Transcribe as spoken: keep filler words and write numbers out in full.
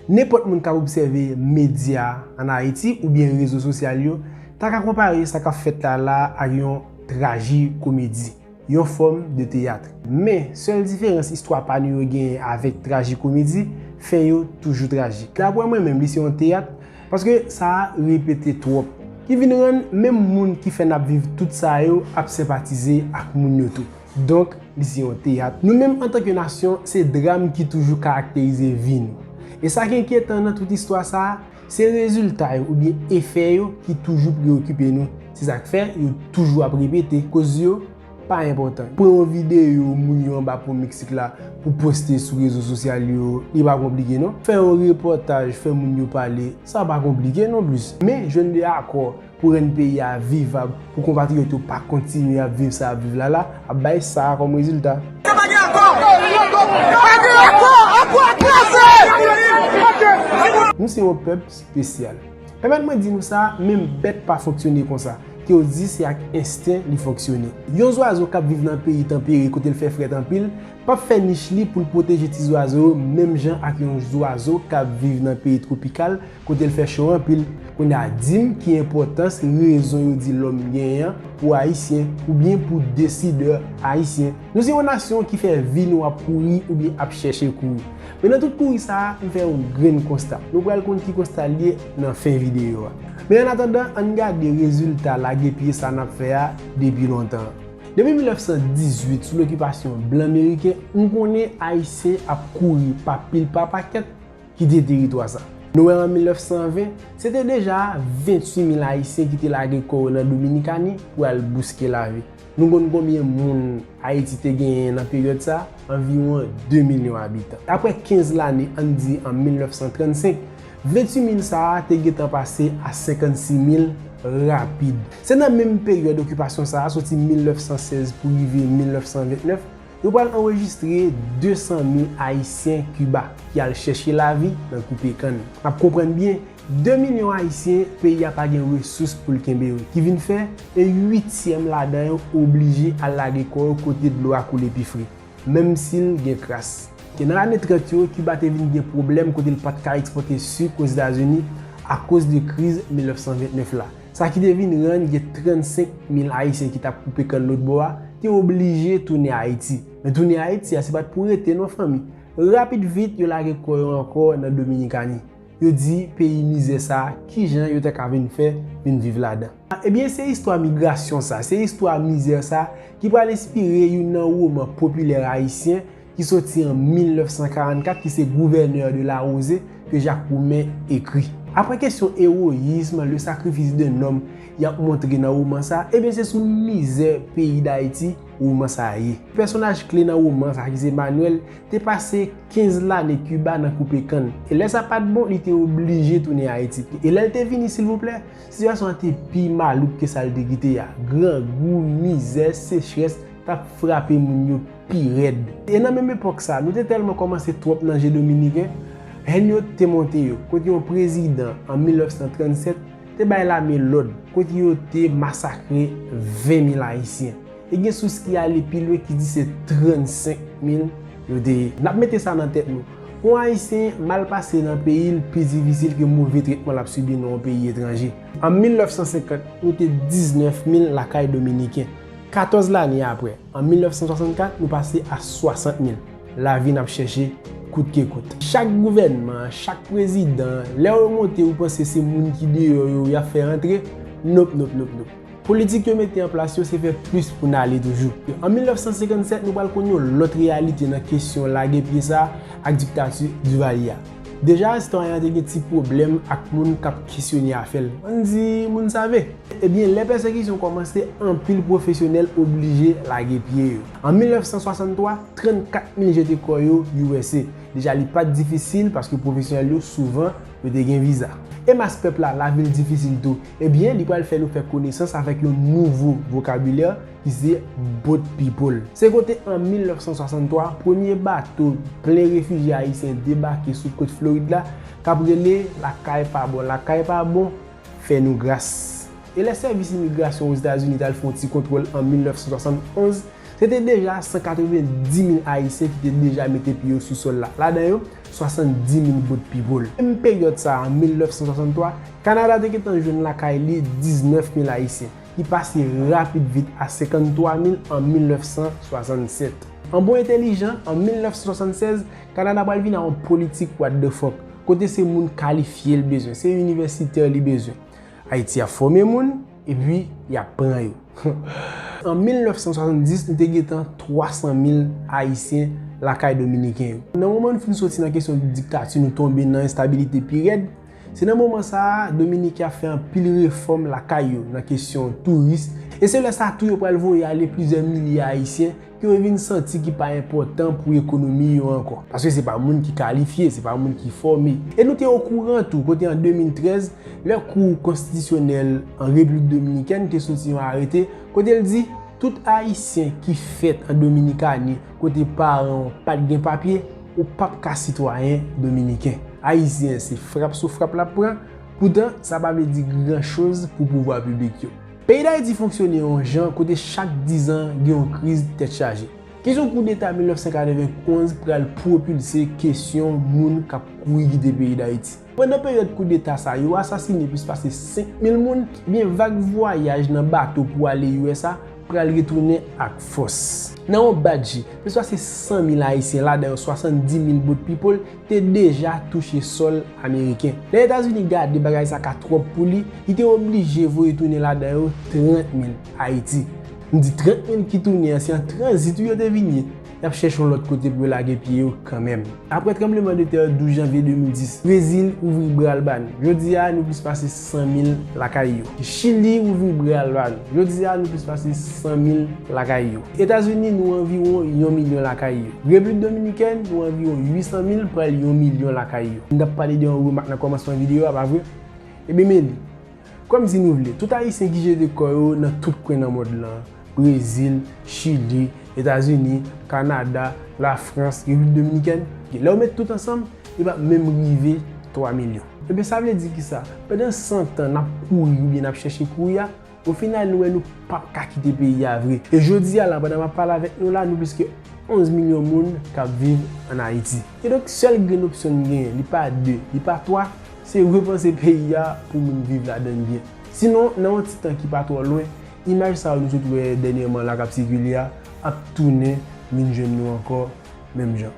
Nenpòt moun k ap obsève medya ann Ayiti oubyen rezo sosyal yo ta ka konpare sa k ap fèt la la ak yon trajikomedi, yon fòm de teyat. Men, sèl diferans istwa pa nou yo genyen avèk trajikomedi, fen yo toujou trajik. Daprè mwen menm, li se yon teyat, paske sa a repete twòp, ki vin rann menm moun ki fè n ap viv tout sa yo ap senpatize ak moun yo tou. Donk, li se yon teyat. Nou menm antanke nasyon, se dram ki toujou karakterize vi nou. E sa ki enkyetan nan tout istwa sa a, se rezilta yo oubyen efè yo ki toujou preyokipe nou. Se sa k fè yo toujou ap repete, koz yo pa enpòtan. Pran yon videyo moun yo anba pon miksik la pou poste sou rezo sosyal yo, li pa konplike non. Fè yon repòtaj, fè moun yo pale, sa pa konplike non plis. Men jwenn de akò pou rann peyi a vivab, pou konpatriyòt yo pa kontinye ap viv sa y ap viv la la, ap bay sa a kòm rezilta. Nou se yon pèp espesyal. Pèmèt mwen di nou sa, menm bèt pa fonksyone konsa. Ke w di se ak ensten li fonksyone. Yon zwazo k ap viv nan peyi tanpere kote l fè frèt anpil, p ap fè nich li pou l pwoteje ti zwazo yo menm jan ak yon zwazo k ap viv nan peyi twopikal kote l fè cho anpil. Kounye a, di m ki enpòtans, rezon yo di lòm genyen an pou Ayisyen oubyen pou desidè ayisyen. Nou se yon nasyon ki fè vi nou ap kouri oubyen ap chèche kouri. Men nan tout kouri sa a, m fè yon grenn konsta. Nou pral konn ki konsta l ye nan fen videyo a. Men annatandan, ann gade rezilta lage pye sa n ap fè a depi lontan an. Depi mil nèf san dizuit, sou lokipasyon blan meriken, m konnen Ayisyen ap kouri pa pil pa pakèt kite teritwa sa. Nou wè an mil nèf san ven, se te deja venntuit mil Ayisyen ki te lage kò yo nan Dominikani pou al bouske lavi. Nou konn konbyen moun Ayiti te genyen nan peryòd sa? Anviwon de milyon abitan. Apre kenz lane, ann di an mil nèf san trannsenk, venntuit mil sa a te gentan pase a senkannsis mil rapid. Se nan menm peryòd okipasyon sa a, soti mil nèf san sèz pou rive mil nèf san vennèf, yo pral anrejistre de san mil Ayisyen Kiba ki al chèche lavi nan koupe kann. N ap konprann byen, de milyon Ayisyen, peyi a pa gen resous pou l kenbe yo, ki vin fè e uityèm ladan yo oblije al lage kò yo kote dlo a koule pi fre, menm si l gen kras. Ke nan lane trant yo, Kiba te vin gen pwoblèm kote l pa t ka ekspòte sik Ozetazini akoz de kriz mil nèf san vennèf la. Sa ki te vin rann gen trannsenk mil Ayisyen ki t ap koupe kann lòtbò a te oblije tounen Ayiti. Men tounen Ayiti a, se pa t pou rete non, fanmi. Rapid vit, yo lage kò yo ankò nan Dominikani. Yo di peyi mizè sa a, kijan yo ta ka vin fè vin viv ladan? Ebyen, se istwa migrasyon sa, se istwa mizè sa ki pral enspire youn nan woman popilè ayisyen ki soti an mil nèf san karannkat, ki se Gouverneur de la Rosée, ke Jak Roumen ekri. Apre kesyon ewoyism, le sacrifice d'un homme, y ap montre nan woman sa, ebyen, se sou mizè peyi Dayiti woman sa ye. Pèsonaj kle nan woman sa, ki se Manuel, te pase kenz lane Kiba nan koupe kann. E lè sa pa t bon, li te oblije tounen Ayiti. E lè l te vini, silvouplè, sitiyasyon an te pi malouk ke sa l te kite a. Grangou, mizè, sechrès t ap frape moun yo pi rèd. E nan menm epòk sa, nou te tèlman kòmanse twòp nan je Dominiken, hèn yo te monte yo, kote yon prezidan, an mil nèf san trannsèt, te bay lame lòd, kote yo te masakre ven mil Ayisyen. E gen sous ki ale pi lwen ki di se trannsenk mil yo te ye. N ap mete sa nan tèt nou. Pou yon Ayisyen, mal pase nan peyi l pi difisil ke move tretman l ap sibi nan yon peyi etranje. An mil nèf san senkant, nou te diznèf mil lakay Dominiken. Katòz lane apre, an mil nèf san swasannkat, nou pase a swasant mil. Lavi n ap chèche kout ke kout. Chak gouvènman, chak prezidan, lè yo monte, ou panse se moun ki deyò yo y ap fè antre? Nop, nop, nop, nop. Politik yo mete an plas yo, se fè plis pou n ale toujou. An mil nèf san senkannsèt, nou pral konn yon lòt reyalite nan kesyon lage pye sa a ak diktati Duvalier a. Deja, istwaryen an te gen ti pwoblèm ak moun k ap kesyone afè l. Ann di moun save. Ebyen, lè pèsekisyon kòmanse, anpil pwofesyonèl oblije lage pye yo. An mil nèf san swasanntwa, trannkat mil jete kò yo U S A. Deja, li pa t difisil paske pwofesyonèl yo souvan yo te gen viza. E mas pèp la, lavi l difisil tou. Ebyen, li pral fè nou fè konesans avèk yon nouvo vokabilè ki se boat people. Se kote an mil nèf san swasanntwa, premye bato plen refijye ayisyen debake sou kot Florid la, k ap rele Lakay pa bon, lakay pa bon, fè nou gras. E lè sèvis imigrasyon Ozetazini t al fè yon ti kontwòl an mil nèf san swasann onz, se te deja san katrevenndis mil Ayisyen ki te deja mete pye yo sou sòl la. Ladan yo, swasanndis mil bout people. Menm peryòd sa a, an mil nèf san swasanntwa, Kanada te gentan jwenn lakay li diznèf mil Ayisyen, ki pase rapid vit a senkanntwa mil an mil nèf san swasannsèt. An bon entèlijan, an mil nèf san swasannsèz, Kanada pral vin a yon politik what the fuck, kote se moun kalifye l bezwen, se inivèsitè li bezwen. Ayiti ap fòme moun, epi y ap pran yo. An mil nèf san swasanndis, nou te gentan twa san mil Ayisyen lakay Dominiken yo. Nan moman nou fin soti nan kesyon diktati, nou tonbe nan enstabilite pi rèd, se nan moman sa a, Dominiken ap fè anpil refòm lakay yo nan kesyon touris, e se lè sa a tou yo pral voye ale plizyè milye Ayisyen ke yo vin santi ki pa enpòtan pou ekonomi yo ankò. Paske se pa moun ki kalifye, se pa moun ki fòme. E nou te okouran tou, kote an de mil trèz, lè Kou Konstitisyonèl an Repiblik Dominikèn te soti yon arete, kote l di, tout Ayisyen ki fèt an Dominikani, kote paran w pa t gen papye, ou p ap ka sitwayen dominiken. Ayisyen se frap sou frap l ap pran, poutan sa pa vle di gran choz pou pouvwa piblik yo. Peyi Dayiti fonksyone yon jan kote chak diz an gen yon kriz tèt chaje. Kesyon koudeta mil nèf san katrevenonz pral pwopilse kesyon moun k ap kouri kite peyi Dayiti. Pandan peryòd koudeta sa, yo asasine plis pase senk mil moun, ebyen vag vwayaj nan bato pou ale U S A pral retounen ak fòs. Nan yon badji, plis pase san mil Ayisyen, ladan yo swasanndis mil bout people, te deja touche sòl ameriken. Lè Etazini gade bagay sa ka twòp pou li, li te oblije voye tounen ladan yo trant mil Ayiti. M di trant mil ki tounen an, se an tranzit wi yo te vin ye. Y ap chèche yon lòt kote pou yo lage pye yo kanmenm. Apre tranblemanntè douz janvye de mil dis, Brezil ouvri bra l ba nou. Jodi a, nou plis pase san mil lakay yo. Chili ouvri bra l ba nou. Jodi a, nou plis pase san mil lakay yo. Etazini, nou anviwon yon milyon lakay yo. Repiblik Dominikèn, nou anviwon uit san mil, pral yon milyon lakay yo. M t ap pale de yon remak nan kòmansman videyo a, pa vre? Ebyen, men li. Kòm si nou vle, tout Ayisyen ki jete kò yo nan tout kwen nan mond lan, Brezil, Chili, Etazini, Kanada, Lafrans, Repiblik Dominikèn, lè w met tout ansanm, li p ap menm rive twa milyon. Ebyen, sa vle di kisa? Pandan san tan n ap kouri oubyen n ap chèche kouri a, o final, nou wè nou p ap ka kite peyi a vre. E jodi a la, pandan m ap pale avèk nou la, nou plis ke onz milyon moun k ap viv ann Ayiti. Kidonk, sèl grenn opsyon n genyen, li pa de, li pa twa, se repanse peyi a pou moun viv ladan l byen. Sinon, nan yon ti tan ki pa twò lwen, imaj sa yo nou sot wè dènyèman la k ap sikile a ap tounen vin jwenn nou ankò menm jan.